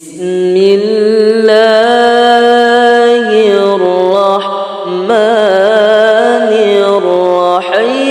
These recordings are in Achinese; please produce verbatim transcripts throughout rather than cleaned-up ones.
بسم الله الرحمن الرحيم.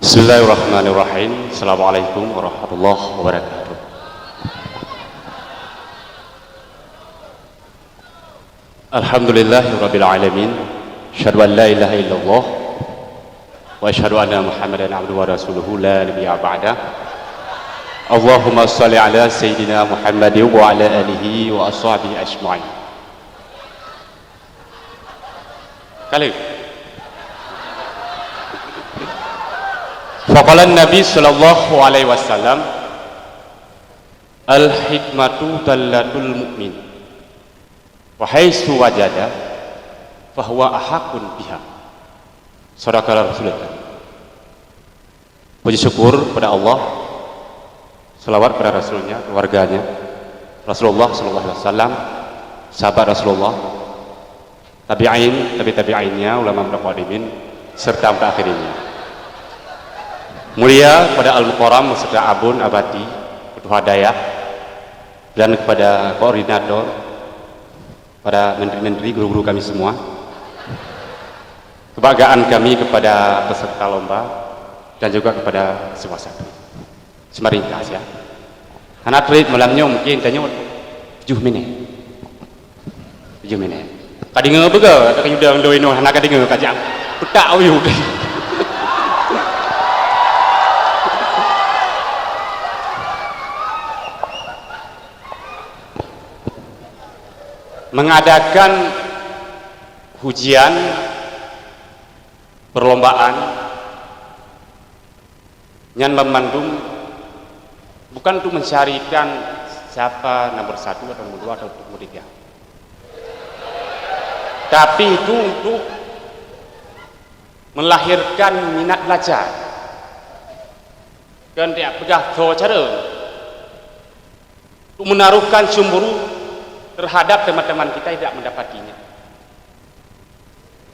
بسم الله الرحمن الرحيم. السلام عليكم ورحمة الله وبركاته. الحمد لله رب العالمين. أشهد أن لا إله إلا الله وأشهد أن محمدا عبده ورسوله لا نبي بعده. اللهم صل على سيدنا محمد وعلى آله وأصحابه أجمعين. Kali. Faqala Nabi sallallahu alaihi wasallam, "Al-hikmatu dallatul mu'min. Wa haitsu wajada, fahuwa ahaqqun biha." Shadaqa Rasulullah. Puji syukur pada Allah, salawat pada Rasulnya, keluarganya, Rasulullah sallallahu alaihi wasallam, sahabat Rasulullah, tabi'in, tabi' tabi'innya, ulama mutaqaddimin, serta mutaakhirinnya. Mulia kepada Al-Mukarram beserta Abon, Abati, Ketua Dayah, dan kepada koordinator, para menteri-menteri, guru-guru kami semua. Kebanggaan kami kepada peserta lomba dan juga kepada semua santri. Seumaringkas, ya. Hana trép malam nyoe, mungkin tanyoe tujoh minèt. Tujoh minèt. Ka deungoe beuga, tak kayuda doi nyoe hana ka deungoe ka jak. Peutak uyuek. Mengadakan ujian, perlombaan, nyan banmandum bukan untuk mencarikan siapa nomor satu atau nomor dua atau nomor tiga. Tapi itu untuk melahirkan minat belajar. Kan dia peugah tho cara untuk menaruhkan cemburu terhadap teman-teman kita yang tidak mendapatinya.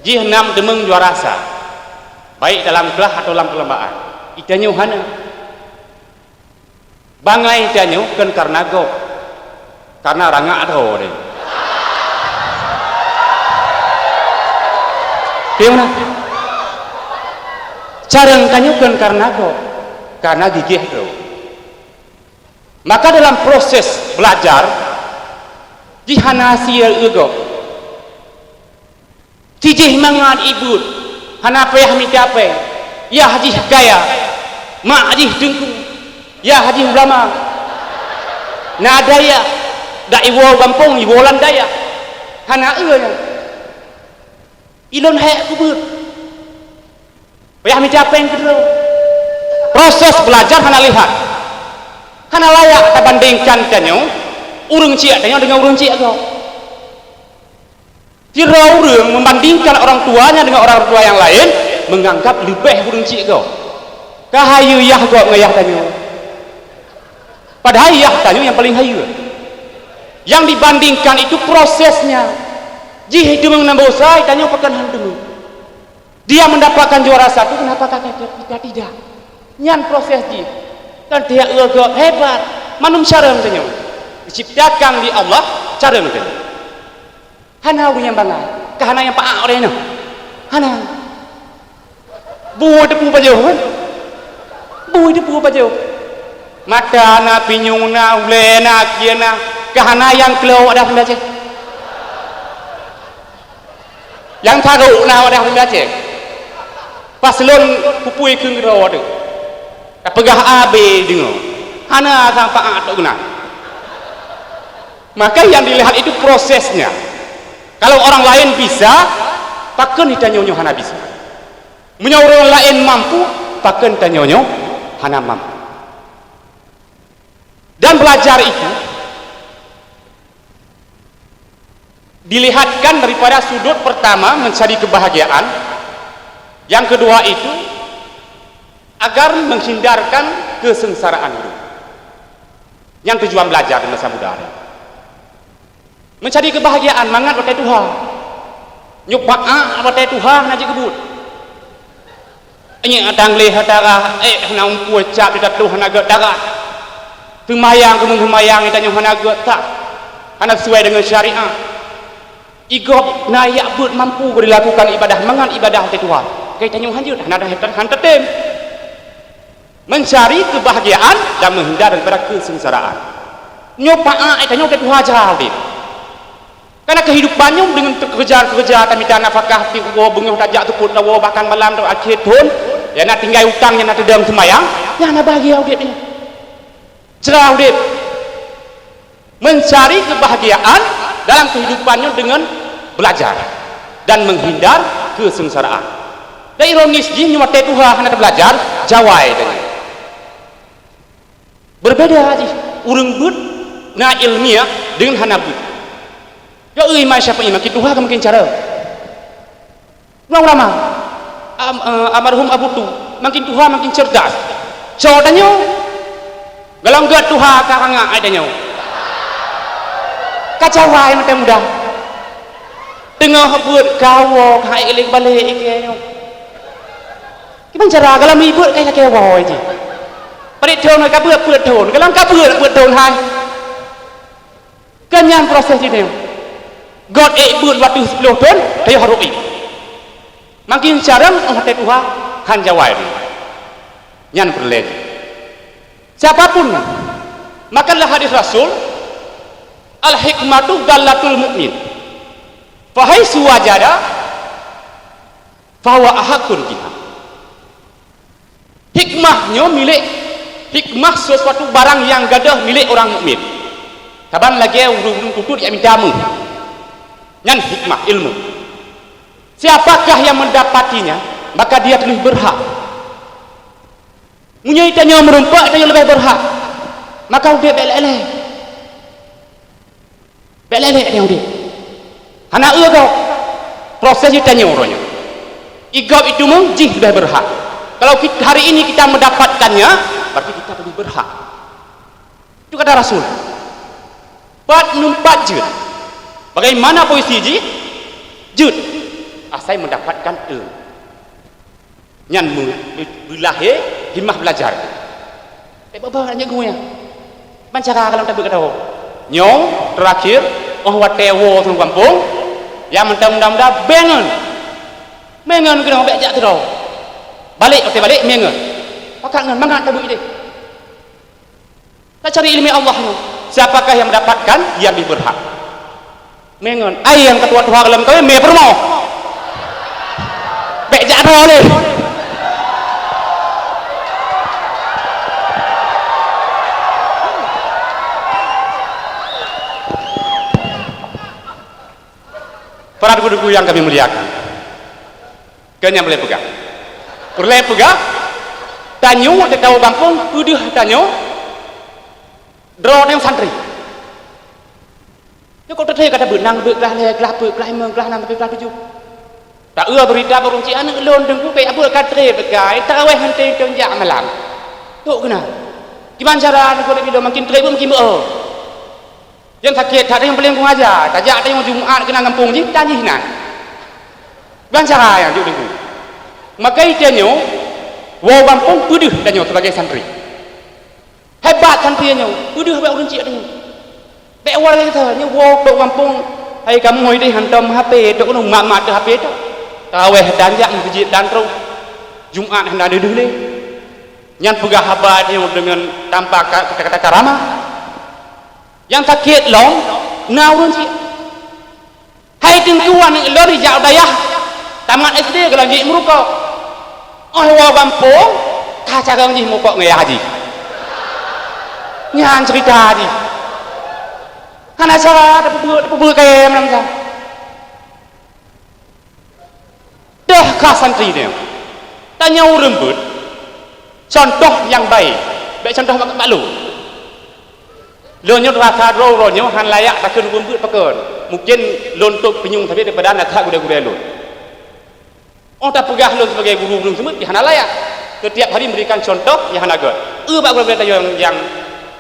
Jih nam teumeung juara sa, baik dalam kelas atau dalam perlombaan. Itanyoe hana. Bangai itanyoe kon karena gob, karena rangak droe deh. Piye meunan? Carông tanyoe kon karena gob, karena gigih droe. Maka dalam proses belajar, jih hana sie eu gob. Jih mangat ibuet, hana payah mita péng, yah jih kaya, mak jih teungku, yah jih ulama. Na dayah, dak iwoe gampông, iwoe lam dayah. Hana eu nyan. Ilôn hék keubeuet. Payah mita péng keudroe. Proses belajar hana lihat. Hana layak tabandingkan tanyoe, ureuëng ciek tanyoe deungon ureuëng ciek gob. Sidroe ureuëng membandingkan orang tuanya dengan orang tua yang lain, menganggap leubeh ureuëng ciek gob. Ka hayeue yah gob ngon yah tanyoe. Padahai yah tanyoe yang paling hayeue. Yang dibandingkan itu prosesnya. Jih itu mengenang bosa, tanyoe pakan hantu. Dia mendapatkan juara satu, kenapa kakak kita tidak? Nyan proses jih. Kan tiap gob hebat. Mandum carông tanyoe. Diciptakan di Allah, carông tanyoe. Hana ureuëng nyang bangai, ka hana nyang paak ureuëng nyoe. Hana. Bui teupeu pajoh kan? Bui teupeu pajoh. Mata na, pinyueng na, ulée na, akhé na, ka hana nyang klo wadah peumincé. Nyang tarok na wadah peumincé. Pas lôn pupui keu droe teuh. Tapeugah abée deungoe. Hana sampai atok guna. Maka yang dilihat itu prosesnya. Kalau orang lain bisa, pakon tanyoe nyoe hana bisa. Meunyoe ureuëng lain mampu, pakon tanyoe nyoe hana mampu. Dan belajar itu dilihatkan daripada sudut pertama mencari kebahagiaan, yang kedua itu agar menghindarkan kesengsaraan hidup. Nyang tujuan belajar di masa muda nyoe. Mencari kebahagiaan mangat watée tuha. Nyoe paát watée tuha hana jeuet keubuet. Nyoe tang lé hana tarah, ék hana umpue cap di tatoh hana gét tarah. Seumayang keumeung seumayang tanyoe hana gét sah, hana sesuai deungon syariat. Igob na jak beuet mampu dilakukan ibadah mangat ibadah watée tuha. Geutanyoe hana jeuet, hana, hana, hana tatem. Mencari kebahagiaan dan menghindar daripada kesengsaraan. Nyoe paát tanyoe watée tuha jak udeb. Karena kehidupan nyoe deungon teukeureuja-keureuja, tamita nafakah tiep uroe, beungoh tajak seupôt lawoe, bahkan malam tu akhé thon, nyang na tinggai utang, nyang na teudong seumayang, nyang na bahagia udeb nyoe. Cerah udeb. Mencari kebahagiaan dalam kehidupan nyoe deungon belajar dan menghindar kesengsaraan. Dan ironis jih, nyoe watée tuha hana teubelajar, jawai tanyoe. Berbeda jih, ureuëng beuet na ilmiah deungon hana beuet. Ya, eu, Imam Syafi'i makin tuha ka makin cara. Ulama-ulama, am-, eh, almarhum Abu Tu, makin tuha makin cerdas. Cok tanyoe, golom gét tuha ka rangah ai tanyoe. Ka jawai mantong muda. Teungoh beuet ka woe ka ék lé balek ikée nyoe. Kiban cara golom beuet ka ilakée woe jih. Parit thon ka beuet peuet thon, golom ka beuet peuet thon hai. Kan nyan proses jih nyoe. Gét ék beuet watée siplôh thon, tayue harôh ék. Makin carông óh watée tuha, han jawai. Nyan peureulée jih. Siapapun, maka lam hadis Rasul, "Al-hikmatu dallatul mu'min. Fahaitsu wajada, fahuwa ahaqqun biha." Hikmah nyoe milék, hikmah sesuatu barang nyang gadôh milék ureuëng mukmin. Saban lagée ureuëng-ureuëng tutut nyang mita méuh. Nyan hikmah ilmu. Siapakah yang mendapatinya, maka dia lebih berhak. Meunyoe tanyoe meurumpok, tanyoe leubeh beurhak, maka udeb bék lé-lé. Bék lé-lé tanyoe udeb. Hana eu gob. Proses jih tanyoe uroe nyoe. Igob itu meuh jih leubeh beurhak. Kalau kit-, hari ini kita mendapatkannya, berarti kita lebih berhak. Itu kata Rasul. Pat numpat jeuet. Bagaimana posisi jih? Jeuet. Asai mendapatkan ilmu. Nyan meu-, beulahé himmah belajar. Eh, baba, nyan geuh nyan. Ban cara ka lôn tabeuet gata woe. Nyoe, terakhir, óh watée woe u gampông, nyang mantong muda-muda, béngon. Béngon keunoe bék jak sidroe. Balek, watée balek, béngon. Pakat ngon mangat tabeuet idéh. Tacari ileumèe Allah nyoe. Siapakah yang mendapatkan, yang lebih berhak. Mè ngon, ai nyang katuha-tuha gohlom kawén, mè peurumoh. Bèk jak droe lé. Para teungku-teungku nyang kami muliakan. Keu nyang peureulèe peugah. Peureulèe peugah, tanyoe teuka u gampông peudeuh tanyoe droe tanyoe santri. Nyoe kok teuthèe ka tabeuet, nang beuet glah lhèe, glah peuet, glah limong, glah nam, sampai glah tujoh. Ta-eu beurita barô cit aneuk lôn teungku bèk abeuet ka trép, bèk ka tarawèh ngon teuntèe jak malam. Tok keunan. Kiban cara teungku lôn makin trép beuet makin beu-o. Nyang sakét that nyang paleng kuaja, tajak tanyoe Jumat keunan gampông jih, tan jih nan. Ban cara nyang jok deungon. Maka i tanyoe, woe gampông peudeuh tanyoe sibagai santri. Hebat santri nyoe, peudeuh bak ureueng chik tanyoe. Bèk woe lagèe gata, nyoe woe bak gampông, hai kamoe idéh hantom H P, tok keunoe mat-mat teuh H P tok. Tarawèh dan jak meuseujid dan trôh. Jumat hana deuh-deuh lé. Nyan peugah haba tanyoe deungon tanpa ka-, kata-kata karamah. Nyang sakét lom, na ureueng chik. Hai teungku aneuk lôn ijak u dayah, tamat S D gohlom jeuet meurukok. Óh woe gampông, ka carông jih meurukok ngon yah jih. Nyan ceurita jih. Hana cara tapeubuet, tapeubuet kayém lam nyan. Deuh ka santri nyoe. Tanyoe ureueng beuet, cuntoh nyang baik. Bèk cuntoh bak, bak lôn. Lôn nyoe rasa droe uroe nyoe hana layak takheun ureueng beuet pakon. Mungkin lôn tôp peunyueng sabe daripada na that gurèe-gurèe lôn. Óh tapeugah lôn sibagai guru ureueng seumeut, hana layak. Setiap hari memberikan contoh nyang hana gèt. Eu bak gurèe-gurèe tanyoe nyang, nyang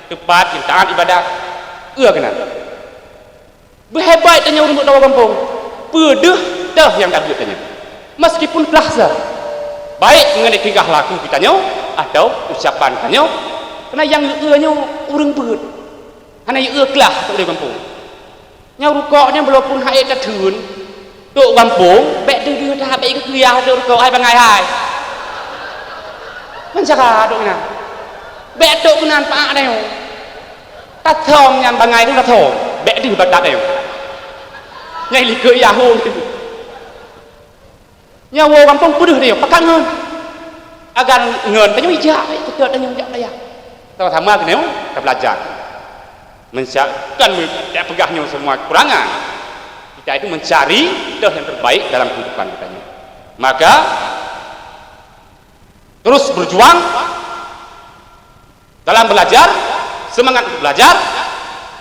teupat, nyang taat ibadah. Eu keunan. Beuhebat tanyoe ureueng beuet gampông. Peudeuh Teuh nyang tabeuet tanyoe. Meskipun klah sa, baik mengenai tingkah laku geutanyoe atau ucapan tanyoe, karena nyang eu-eu nyoe ureuëng beuet. Hana eu-eu klah tôk di gampông. Nyang rukok nyan walaupun hai tatheun, tôk gampông, bèk deuh-deuh that bèk ikeukuyah tôk rukok hai bangai hai. Meucara tôk keunan. Bèk tôk keunan paak tanyoe. Tathom nyan bangai tu tathom. Bèk deuh batat tanyoe. Nyang likot yahô. Nyoe woe gampông peudeuh tanyoe, pakat ngon. Agar ngon tanyoe ijak, ikut tanyoe jak dayah. Sama-sama keuneuk tabeulajar. Mencak-, kan me-, dak peugah nyoe semua kekurangan. Kita itu mencari dah yang terbaik dalam kehidupan kita nyoe. Maka, terus berjuang, dalam belajar, semangat untuk belajar,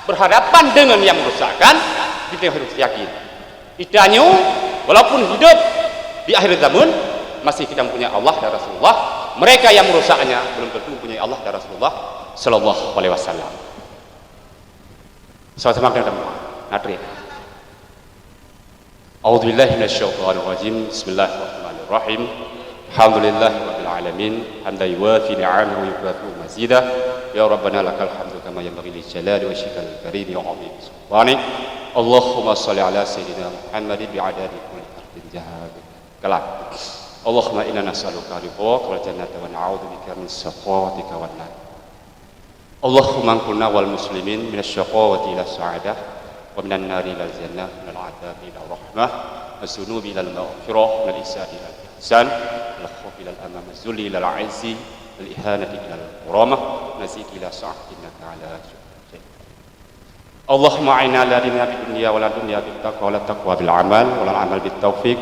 berhadapan dengan yang merusakkan, kita harus yakin. Kita nyoe, walaupun hidup di akhir zaman, masih kita mempunyai Allah dan Rasulullah. Mereka yang merusaknya belum tentu mempunyai Allah dan Rasulullah sallallahu alaihi wasallam. Sama-sama kita, teman. Natri. أعوذ بالله من الشيطان الرجيم. بسم الله الرحمن الرحيم. الحمد لله رب العالمين. حمدا يوافي نعمه ويكافئ مزيده. يا ربنا لك الحمد كما ينبغي لجلال وجهك الكريم وعظيم سلطانك. اللهم صل على سيدنا محمد بعدد كل حرف جاء به. Kalam. اللهم إنا نسألك رضاك والجنة ونعوذ بك من سخطك والنار. اللهم انقلنا والمسلمين من الشقاوة إلى السعادة، ومن النار إلى الجنة، من العذاب إلى الرحمة، من الذنوب إلى المغفرة، من الإساءة إلى الإحسان، من الخوف إلى الأمان، من الذل إلى العز، من الإهانة إلى الكرامة، من الضيق إلى السعة، إنك على كل شيء قدير. اللهم أعنا لا ديننا بالدنيا ولا دنيا بالتقوى ولا تقوى بالعمل ولا العمل بالتوفيق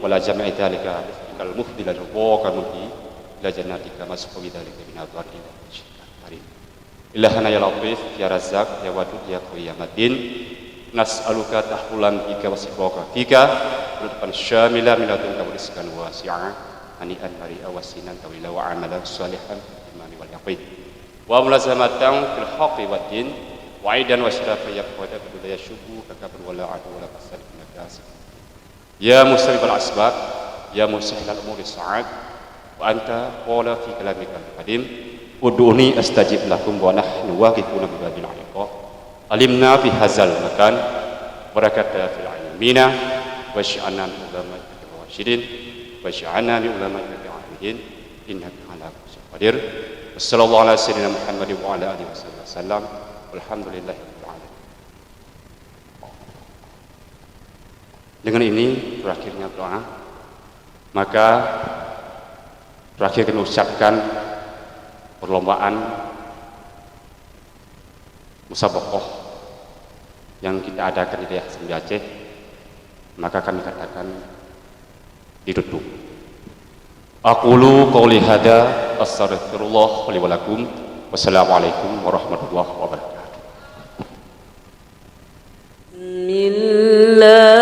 ولا جمع ذلك بفضلك المفضي إلى رضاك المهدي إلى جناتك، ما سقوا بذلك من أبواب إلا بشرك كريم. إلهنا يا لطيف يا رزاق يا ودود يا قوي يا متين، نسألك تحللا بك وسرك فيك، ولطفا شاملا من لدنك ورزقا واسعا هنيئا مريئا وسنا طويلا وعملا صالحا بالإيمان واليقين، وملازمة في الحق والدين، وعزا وشرفا يا قوي يا متين لا يشوبك كبر ولا عدو ولا فساد إنك سميع يا مسبب الأسباب، يا مسهل الأمور الصعاب، وأنت قال في كلامك القديم: "ادعوني أستجب لكم"، ونحن واقفون بباب العطاء. علمنا في هذا المكان بركة في العلمين، واجعلنا من علمائك الراشدين، واجعلنا من علمائك العاملين، إنك على كل شيء قدير. وصلى الله على سيدنا محمد وعلى آله وصحبه وسلم. والحمد لله رب العالمين. Dengan ini berakhirnya doa. Maka berakhir kami ucapkan perlombaan musabaqah yang kita adakan di daerah Serambi Aceh, maka kami katakan ditutup. أقول قولي هذا، أستغفر الله لي ولكم. والسلام عليكم ورحمة الله وبركاته. بسم الله